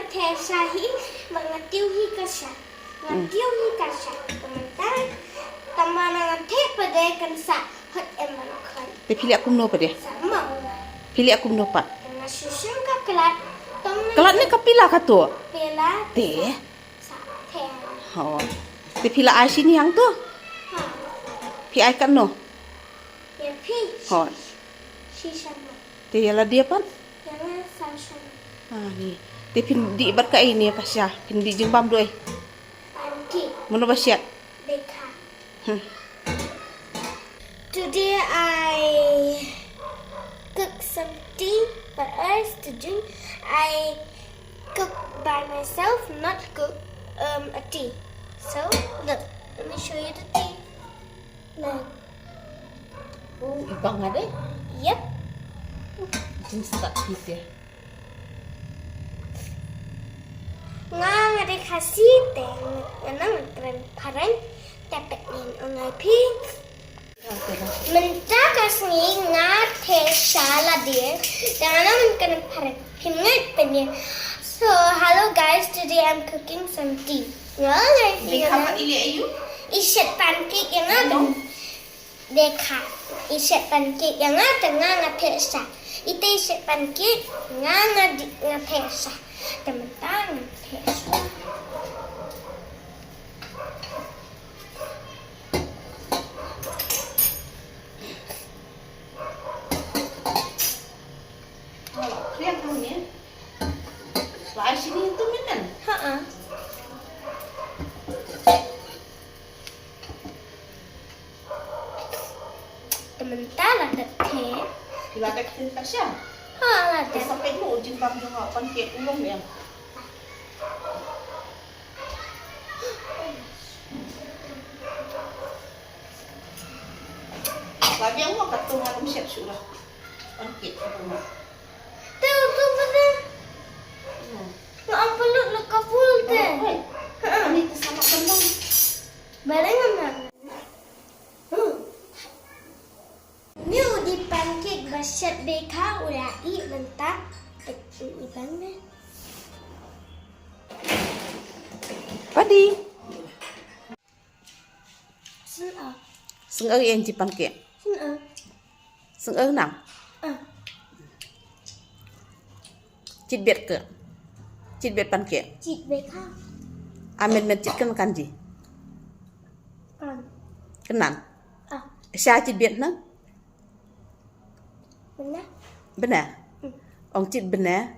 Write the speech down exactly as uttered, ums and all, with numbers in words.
Te sha hi, ba nga tiew hi ka sha. Nga tiew hi ka sha. Tama ta, tama na nga te pade kan sa hot em man khon. Te phi leh kumno pade? Sa ma nga. Phi leh kumno pat? Nga shu shim ka klat. Tong Klat ne ka pila ka to? Pila. Te? Sa te. Ho. Te phi la ai shini hangto? Ha. Phi ai katno? Ya phi. Ho. Shisha ma. Te ïa la dia pat? Ïa la sa sha. Ah, ni. Te phin dih bad kaei ne ka sha? Phin dih jingbam doi. Pancake. Mano ba shet? Beka. Hmm. Today I cook some tea for us to drink. I cook by myself, not cook um a tea. So look, let me show you the tea. Look. Oh, ibang ada? Yep. Jin start kita. Nga nga dei Khasi te nga nang tren phareng te pet nin ong ai phi. Mynta ka sngi nga te sha la die te nga nang kan phareng phim ngai pynne. So hello guys, today I'm cooking some tea. Nga ngai phi. Dei nga kham nang ili ayu? I shet pancake ïa nga. Hello. Dei kha, i shet pancake ïa nga te nga nga theh sha. I te i shet pancake nga nga di nga theh sha. Te mynta nga theh sha. Kriang kau ni. Lai sini tu minan. Ha ah. Te mynta la dep theh. Phi la dep theh ka sha? Ha, la dep. Te sa peit mo u jingbam jong nga pancake u long ïa. La biang mo ka tu nga dum shet shu la. Pancake ka tu nga. Te u tu pynne. Hmm. Nga am pelut la ka full te. Oh, hoi. Ha. Ani te sama kandang. Balei ngam nang? Ni u dei pancake ba shet beka u la ih mynta. Peit i ban ne. Padi. Sngewbha. Sngewbha ïa ngi pancake. Sngewbha. Sngewbha nang. Ah. Chit bet ke. Chit bet pancake. Chit bet ka. Amen men chit kan kan ji. Kan. Kenan. Ah. Sha chit bet nang. Bena. Bena. Hmm. Ong chit bena.